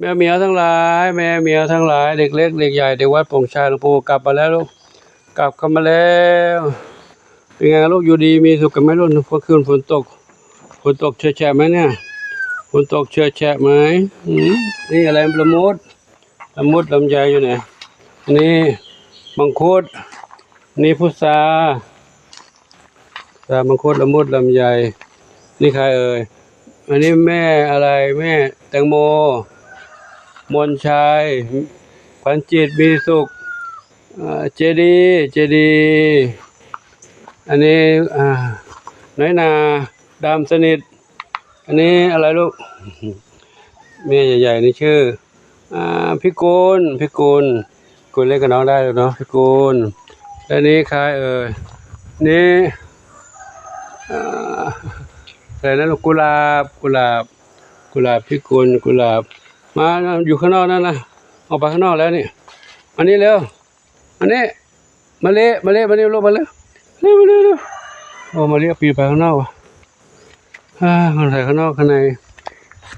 ແມວເໝີຍທັງຫຼາຍ, ແມວເໝີຍທັງຫຼາຍ, ເດັກເລັກເດັກໃຫຍ່, ເດັກວັດໂປ່ງຊາຍ ຫຼວງປູ່ກັບມາແລ້ວລູກ, ກັບເຂົ້າມາແລ້ວ. ເປັນໄງລູກ, ຢູ່ດີມີສຸກກັນໄໝລູກ? ເມື່ອຄືນຝົນຕົກ, ຝົນຕົກເຊາະແຊະໄໝເນຍ? ຝົນຕົກເຊາະແຊະໄໝ? ອືມ ນີ້ອະໄລ? ລະມຸດ, ລະມຸດລຳໄຍຢູ່ນີ້. ອັນນີ້ມັງຄຸດ, ນີ້ພຸດຊາ. ສາມ ມັງຄຸດ ລະມຸດ ລຳໄຍ. ນີ້ໃຄເອີຍ? ອັນນີ້ແມ່ອະໄລ? ແມ່ແຕງໂມ, ມນໄຊ, ຂວັນຈິດ, ມີສຸກ, ເອີ ເຈດີ, ເຈດີ. ອັນນີ້ ອາ ນ້ອຍໜ້າ, ດຳສະໜິດ. ອັນນີ້ອະໄລລູກ? ແມ່ໃຫຍ່ໆນີ້ຊື່ ອາ ພິກຸນ, ພິກຸນ, ກຸນເລັກກັບນ້ອງໄດ້ແລ້ວເນາະ, ພິກຸນ. ແລະນີ້ໃຄເອີຍ? ນີ້ ອາ ໃຜນະລູກ? ກຸຫຼາບ, ກຸຫຼາບ, ກຸຫຼາບ, ພິກຸນ, ກຸຫຼາບ. ມາ ຢູ່ຂ້າງນອກນັ້ນນະ, ອອກໄປຂ້າງນອກແລ້ວນີ້. ມານີ້ເລັວ. ມານີ້ ມາເລ ມາເລ ມານີ້ລູກ ມາເລ ມາເລ ມາເລ ມາເລ. ໂອ້ ມາເລປີນໄປຂ້າງນອກວ່າ. ອາ ມັນໃສ່ຂ້າງນອກ, ຂ້າງໃນ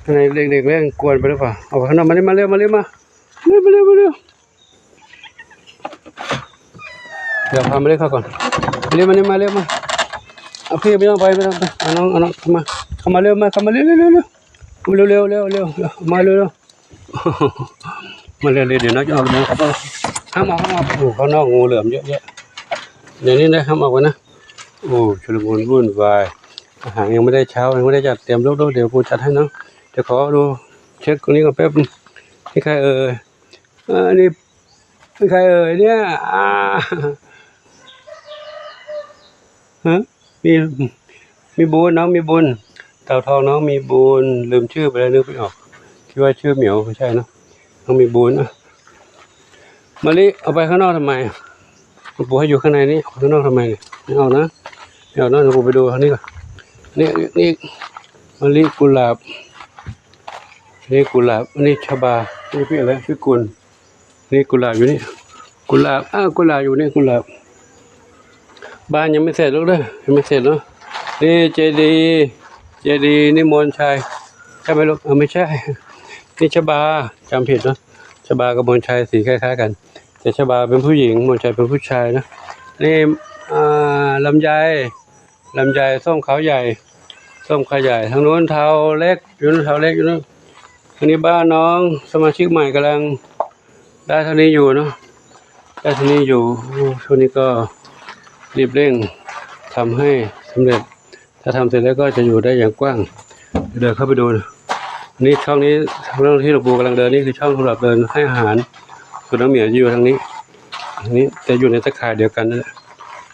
ຂ້າງໃນເດັກໆແລ້ວກວນໄປຫຼືເປົ່າ? ອອກໄປຂ້າງນອກ. ມານີ້ ມາເລວ ມາເລວ ມາ ມາເລວ ມາເລວ ມາເລວ. ດຽວພາມາເລວເຂົ້າກ່ອນ. ມາເລວ ມານີ້ ມາເລວ ມາ. ເອົາພີ່ໄປນ້ອງໄປ ໄປນ້ອງໄປ. ເອົານ້ອງ ເອົານ້ອງເຂົ້າມາ ເຂົ້າມາເລວ ມາ ເຂົ້າມາເລວ ເລວ ເລວ ເລວ. ມາເລວ ເລວ ເລວ ເລວ ເລວ ມາເລວ ເລວ. ມາເລວໆ ດຽວນ້ອງຈະອອກເດີ. ຫ້າມອອກ ຫ້າມອອກ. ໂອ້ ຂ້າງນອກງູເຫຼືອມເຍາະແຍະ. ດຽວນີ້ນະ ຫ້າມອອກໄປນະ. ໂອ້ ຊຸລະມຸນວຸ່ນວາຍ. ອາຫານຍັງບໍ່ໄດ້ເຊົ້າ, ຍັງບໍ່ໄດ້ຈັດຕຽມ. ລູກໆ ດຽວປູຈັດໃຫ້ເນາະ. ດຽວຂໍດູເຊັກຕົງນີ້ກ່ອນແປັບ. ນີ້ໃຄເອີຍ? ເອີ ອັນນີ້ໃຄເອີຍເນຍ? ອາ ຮະ? ມີ ມີບຸນ, ນ້ອງມີບຸນ, ເຕົາທອງນ້ອງມີບຸນ. ລືມຊື່ໄປແລ້ວ, ນຶກບໍ່ອອກ. ຄິດວ່າຊື່ໝຽວ, ບໍ່ໃຊ່ເນາະ. ນ້ອງມີບຸນ. ມະລິ ອອກໄປຂ້າງນອກທຳໄມ? ປູໃຫ້ຢູ່ຂ້າງໃນນີ້, ອອກໄປຂ້າງນອກທຳໄມນີ້? ໄປອອກນະ, ໄປອອກນອກ. ປູໄປດູທາງນີ້ກ່ອນ. ນີ້ ນີ້ ມະລິ, ກຸຫຼາບ, ນີ້ກຸຫຼາບ, ນີ້ຊະບາ, ນີ້ພິກອະໄລ? ພິກຸນ. ນີ້ກຸຫຼາບຢູ່ນີ້, ກຸຫຼາບ, ອ້າວ ກຸຫຼາບຢູ່ນີ້, ກຸຫຼາບ. ບ້ານຍັງບໍ່ເສັດລູກເດີ, ຍັງບໍ່ເສັດເນາະ. ນີ້ເຈດີ, ເຈດີ, ນີ້ມນໄຊ, ໃຊ່ໄໝລູກ? ເອີ ບໍ່ໃຊ່, ນີ້ຊະບາ, ຈຳຜິດເນາະ. ຊະບາກັບມນໄຊສີຄ້າຍໆກັນ, ແຕ່ຊະບາເປັນຜູ້ຍິງ, ມນໄຊເປັນຜູ້ຊາຍເນາະ. ນີ້ ອ່າ ລຳໄຍ, ລຳໄຍ ສົ້ມຂາວໃຫຍ່, ສົ້ມຂາວໃຫຍ່. ທາງໂນ້ນເຖົ້າເລັກ, ຢູ່ນັ້ນເຖົ້າເລັກຢູ່ນັ້ນ. ອັນນີ້ບ້ານນ້ອງ, ສະມາຊິກໃໝ່ກຳລັງ ໄດ້ເທົ່ານີ້ຢູ່ເນາະ, ໄດ້ເທົ່ານີ້ຢູ່. ໂອ້ ຊ່ວງນີ້ກໍຣີບເລັ່ງທຳໃຫ້ສຳເລັດ, ຖ້າທຳເສັດແລ້ວກໍຈະຢູ່ໄດ້ຢ່າງກວ້າງ. ເດີນເຂົ້າໄປດູ. ນີ້ ຊ່ອງນີ້ ຊ່ອງທີ່ຫຼວງປູ່ກຳລັງເດີນນີ້ຄືຊ່ອງສຳລັບເດີນໃຫ້ອາຫານສຸນັກໝຽວ, ຢູ່ທາງນີ້, ທາງນີ້, ແຕ່ຢູ່ໃນຕາຂ່າຍດຽວກັນນັ້ນ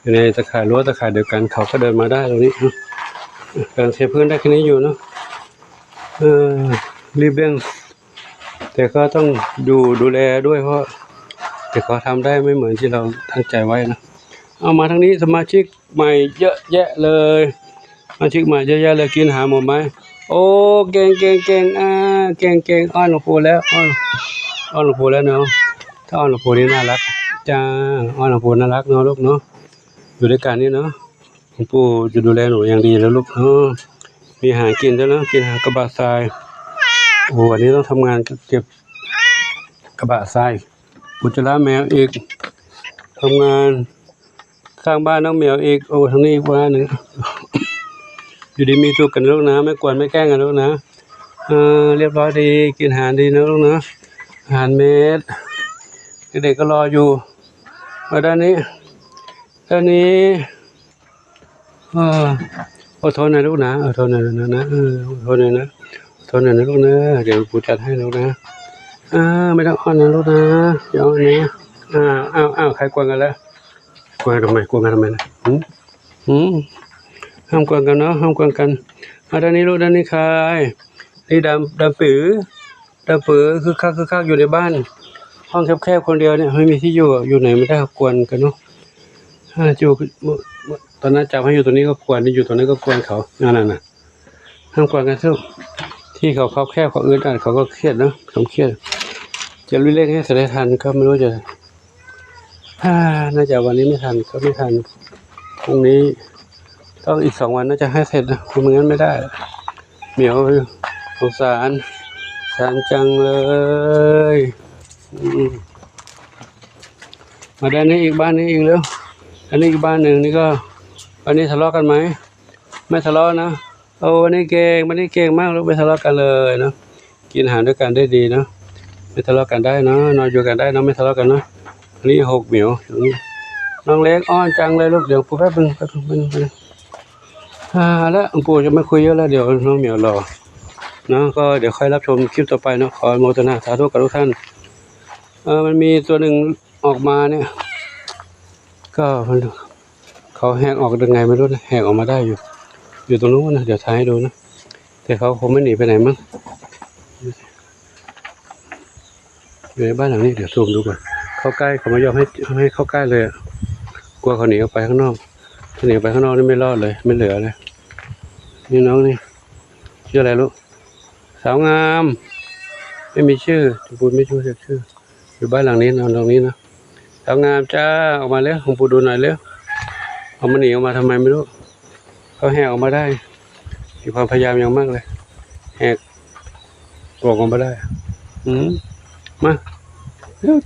ແຫຼະ, ຢູ່ໃນຕາຂ່າຍ, ຮົ້ວຕາຂ່າຍດຽວກັນ. ເຂົາກໍເດີນມາໄດ້ຕົງນີ້. ກຳລັງເທພື້ນໄດ້ແຄ່ນີ້ຢູ່ເນາະ. ເອີ ຣີບເລັ່ງ ແຕ່ກໍຕ້ອງຢູ່ ດູແລດ້ວຍ ເພາະ ແຕ່ກໍທຳໄດ້ໄມ່ເໝືອນທີ່ເຮົາຕັ້ງໃຈໄວ້ນະ. ເອົາ ມາທາງນີ້ ສະມາຊິກໃໝ່ເຍອະແຍະເລີຍ, ສະມາຊິກໃໝ່ເຍອະແຍະເລີຍ. ກິນຫາໝົດໄໝ? ໂອ້ ເກັ່ງໆໆ ອາ ເກັ່ງໆ. ອ້ອນຫຼວງປູ່ແລ້ວ, ອ້ອນ ອ້ອນຫຼວງປູ່ແລ້ວເນາະ. ຖ້າອ້ອນຫຼວງປູ່ນີ້ໜ້າຮັກ ຈ້າ, ອ້ອນຫຼວງປູ່ໜ້າຮັກເນາະລູກເນາະ. ຢູ່ດ້ວຍກັນນີ້ເນາະ, ຫຼວງປູ່ຈະດູແລໜູຢ່າງດີເລີຍລູກເນາະ. ມີຫາກິນແລ້ວເນາະ, ກິນຫາກະບະຊາຍ. ໂອ້ ອັນນີ້ຕ້ອງທຳງານເກັບກະບະຊາຍ. ອຸດຈະລະແມວອີກ, ທຳງານສ້າງບ້ານນ້ອງແມວອີກ. ໂອ້ ທາງນີ້ອີກບ້ານໜຶ່ງ. ຢູ່ດີມີສຸກກັນລູກນະ, ໄມ່ກວນໄມ່ແກ້ງກັນລູກນະ. ເອີ ລຽບຮ້ອຍດີ, ກິນອາຫານດີນະລູກນະ, ອາຫານເມັດ. ເດັກໆກໍລໍຢູ່. ມາດ້ານນີ້, ດ້ານນີ້. ເອີ ອົດທົນໜ້ອຍລູກນະ, ອົດທົນໜ້ອຍນະ, ເອີ ອົດທົນໜ້ອຍນະ, ອົດທົນໜ້ອຍນະລູກນະ. ດຽວປູຈັດໃຫ້ລູກນະ. ອາ ໄມ່ຕ້ອງອ້ອນນະລູກນະ, ຢ່າອ້ອນນະ. ອ້າວ ອ້າວ ອ້າວ ໃຄກວນກັນລະ? ກວນກັນທຳໄມ? ກວນກັນທຳໄມນະ? ຫືມ? ຫືມ? ຫ້າມກວນກັນເນາະ, ຫ້າມກວນກັນ. ມາດ້ານນີ້ລູກ, ດ້ານນີ້ຄາຍ. ນີ້ດຳ ດຳປື. ດຳປື ຄຶກຄັກ ຄຶກຄັກ ຢູ່ໃນບ້ານ ຫ້ອງແຄບໆ ຄົນດຽວເນຍ ໄມ່ມີທີ່ຢູ່ ຢູ່ໄຫນມັນໄດ້ ກວນກັນເນາະ. ອາ ຢູ່ ຕອນນັ້ນຈັບໃຫ້ຢູ່ຕົງນີ້ກໍກວນ, ຢູ່ຕົງນັ້ນກໍກວນເຂົາ ນັ້ນນະ. ຫ້າມກວນກັນຊຸ, ທີ່ເຂົາຄັບແຄບ ເຂົາອຶດອັດ ເຂົາກໍຄຽດເນາະ, ຄວາມຄຽດ. ຈະລຸເລັ່ງໃຫ້ສະໄດ້ທັນ ກໍໄມ່ຮູ້ຈະ ອາ ໜ້າຈະວັນນີ້ໄມ່ທັນ ກໍໄມ່ທັນ, ພລຸ່ງນີ້ ຕ້ອງອີກສອງວັນໜ້າຈະໃຫ້ເສັດນະ, ບໍ່ຊັ້ນໄມ່ໄດ້. ໝຽວ ສົງສານ ທານຈັງເລີຍ. ອືມ ມາດ້ານນີ້ອີກ ບ້ານນີ້ອີກເລັວ. ອັນນີ້ອີກບ້ານໜຶ່ງ. ນີ້ກໍ ອັນນີ້ທະເລາະກັນໄໝ? ໄມ່ທະເລາະນະ. ໂອ້ ວັນນີ້ເກັ່ງ ວັນນີ້ເກັ່ງມາກລູກ ໄມ່ທະເລາະກັນເລີຍເນາະ. ກິນອາຫານດ້ວຍກັນໄດ້ດີເນາະ. ໄມ່ທະເລາະກັນໄດ້ເນາະ. ນອນຢູ່ກັນໄດ້ເນາະ. ໄມ່ທະເລາະກັນເນາະ. ອັນນີ້ຫົກໝຽວ. ນ້ອງເລັກ ອ້ອນຈັງເລີຍລູກ. ດຽວປູແປັບໜຶ່ງ ແປັບໜຶ່ງ ແປັບໜຶ່ງ. ອ່າ ແລ້ວປູຈະມາຄຸຍເຍອະແລ້ວ ດຽວນ້ອງໝຽວລໍເນາະ. ກໍດຽວຄ່ອຍຮັບຊົມຄລິບຕໍ່ໄປເນາະ. ຂໍອະນຸໂມທະນາສາທຸກັບທຸກທ່ານ. ເອີ ມັນມີຕົວໜຶ່ງອອກມາເນຍ ກໍມັນ ເຂົາແຫກອອກໄງໄມ່ຮູ້ນະ. ແຫກອອກມາໄດ້ຢູ່ ຢູ່ຕົງນັ້ນນະ. ດຽວຖ່າຍໃຫ້ດູນະ. ແຕ່ເຂົາຄົງໄມ່ໜີໄປໃນມັ້ງ. ຢູ່ໃນບ້ານຫຼັງນີ້ ດຽວຊູມດູກ່ອນ. ເຂົ້າໃກ້ ເຂົາບໍ່ຍອມໃຫ້ ໃຫ້ເຂົ້າໃກ້ເລີຍ. ກົວເຂົາໜີອອກໄປຂ້າງນອກ. ຖ້າໜີອອກໄປຂ້າງນອກນີ້ໄມ່ລອດເລີຍ ໄມ່ເຫຼືອເລີຍ. ນີ້ນ້ອງນີ້ ຊື່ອະໄລລູກ? ສາວງາມ. ໄມ່ມີຊື່ ຈະປູດໄມ່ຮູ້ຈັກຊື່. ຢູ່ບ້ານຫຼັງນີ້ ນອນຕົງນີ້ນະ. ສາວງາມຈ້າ ອອກມາເລັວ ໃຫ້ປູດູໜ້ອຍເລັວ. ເອົາມັນໜີອອກມາທຳໄມໄມ່ຮູ້. ເຂົາແຫກອອກມາໄດ້ ມີຄວາມພະຍາຍາມຢ່າງມາກເລີຍ ແຫກຕົວອອກມາໄດ້. ອືມ ມາ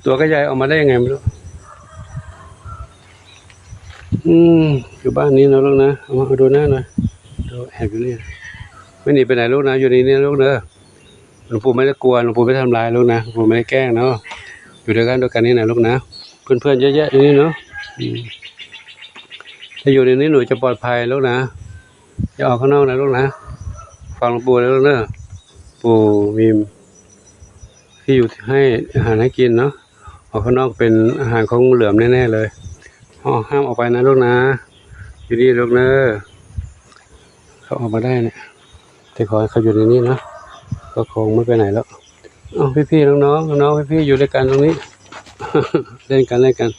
ຕົວກໍໃຫຍ່ ອອກມາໄດ້ຍັງໄງໄມ່ຮູ້. ອືມ ຢູ່ບ້ານນີ້ນະລູກນະ. ເອົາມາ ເອົາດູໜ້າໜ້ອຍ ດູ ແອບຢູ່ນີ້. ໄມ່ໜີໄປໃນລູກນະ ຢູ່ໃນນີ້ນະລູກເດີ. ຫຼວງปู่ໄມ່ໄດ້ກົວ ຫຼວງປູ່ໄມ່ໄດ້ທຳລາຍລູກນະ. ຫຼວງປູ່ໄມ່ໄດ້ແກ້ງເນາະ. ຢູ່ດ້ວຍກັນ ດ້ວຍກັນນີ້ນະລູກນະ. ເພື່ອນໆເຍາະແຍະຢູ່ນີ້ເນາະ. ອືມ ຖ້າຢູ່ໃນນີ້ໜູຈະປອດໄພລູກນະ. ຢ່າອອກຂ້າງນອກນະລູກນະ. ຟັງຫຼວງປູ່ເດີລູກເດີ. ປູ່ມີທີ່ຢູ່ໃຫ້ ອາຫານໃຫ້ກິນເນາະ. ອອກຂ້າງນອກເປັນອາຫານຂອງງູເຫຼືອມແນ່ໆເລີຍ. ຫ້າມອອກໄປນະລູກນະ. ຢູ່ນີ້ລູກເດີ. ເຂົາອອກມາໄດ້ເນຍ ແຕ່ຂໍໃຫ້ເຂົາຢູ່ໃນນີ້ເນາະ. ກໍຄົງໄມ່ໄປໃນແລ້ວ. ເອົ້າ ພີ່ໆ ນ້ອງໆ ນ້ອງໆ ພີ່ໆ ຢູ່ດ້ວຍກັນຕົງນີ້ ເລ່ນກັນ ເລ່ນກັນ.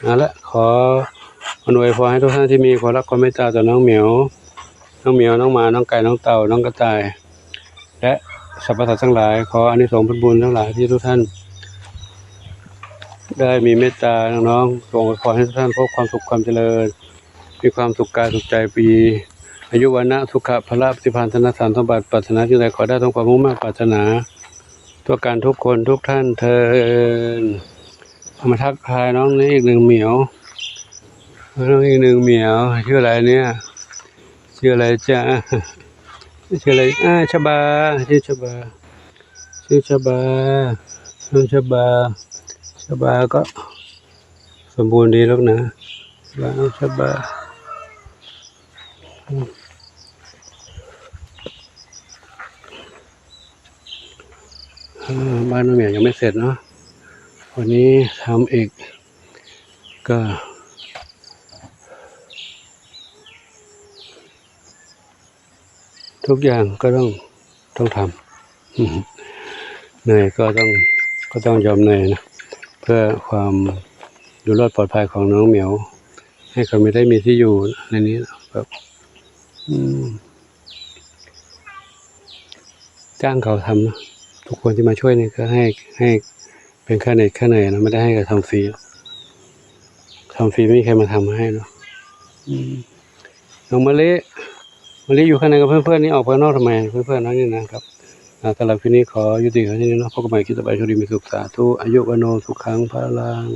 ເອົາລະ ຂໍອຳນວຍພອນໃຫ້ທຸກທ່ານທີ່ມີຄວາມຮັກຄວາມເມດຕາຕໍ່ນ້ອງໝຽວ ນ້ອງໝຽວ ນ້ອງໝາ ນ້ອງໄກ່ ນ້ອງເຕົ່າ ນ້ອງກະຕ່າຍ ແລະ ສັບພະສັດທັງຫຼາຍ. ຂໍອານິສົງຜົນບຸນທັງຫຼາຍທີ່ທຸກທ່ານໄດ້ມີເມດຕານ້ອງໆ ຈົ່ງອວຍພອນໃຫ້ທຸກທ່ານພົບຄວາມສຸກຄວາມຈະເລີນ ມີຄວາມສຸກກາຍສຸກໃຈ ມີອາຍຸ ວັນນະ ສຸຂະ ພະລະ ປະຕິພານ ທະນະ ສານສົມບັດ ປາດຖະໜາສິ່ງໃດຂໍໄດ້ສົມຄວາມມຸ່ງມາດປາດຖະໜາ ທົ່ວກັນທຸກຄົນທຸກທ່ານເທີ້ນ. ເອົາມາທັກທາຍນ້ອງນີ້ອີກໜຶ່ງໝຽວ ນ້ອງອີກໜຶ່ງໝຽວ. ຊື່ອະໄລເນຍ? ຊື່ອະໄລຈ໊ະ? ຊື່ອະໄລ? ອາ ຊະບາ ຊື່ຊະບາ ຊື່ຊະບາ ນ້ອງຊະບາ. ຊະບາກໍສົມບູນດີລູກນະ. ຊະບາ ນ້ອງຊະບາ. ເອີ ບ້ານນ້ອງເໝຍຍັງໄມ່ເສັດເນາະ. ວັນນີ້ທຳອີກ ກໍທຸກຢ່າງກໍຕ້ອງ ຕ້ອງທຳ. ເໜື່ອຍກໍຕ້ອງ ກໍຕ້ອງຍອມເໜື່ອຍນະ ເພື່ອຄວາມຢູ່ລອດປອດໄພຂອງນ້ອງໝຽວ ໃຫ້ເຂົາມີ ໄດ້ມີທີ່ຢູ່ໃນນີ້ນະ. ແບບ ອືມ ຈ້າງເຂົາທຳນະ. ທຸກຄົນທີ່ມາຊ່ວຍນີ້ກໍໃຫ້ ໃຫ້ເປັນຄ່າເໜື່ອຍ ຄ່າເໜື່ອຍນະ ໄມ່ໄດ້ໃຫ້ເຂົາທຳຟຣີ. ທຳຟຣີໄມ່ມີໃຄມາທຳໃຫ້ເນາະ. ອືມ ນ້ອງມະລິ ມະລິຢູ່ຂ້າງໃນກັບເພື່ອນໆ ນີ້ອອກໄປຂ້າງນອກທຳໄມ? ເພື່ອນໆເຮົານີ້ນະຄັບ. ອາ ສຳລັບຄລິບນີ້ຂໍຍຸຕິເທົ່ານີ້ເນາະ. ພົບກັນໃໝ່ຄລິບຕໍ່ໄປ. ໂຊກດີມີສຸກ ສາທຸ. ອາຍຸ ວັນໂນ ສຸຂັງ ພະລັງ.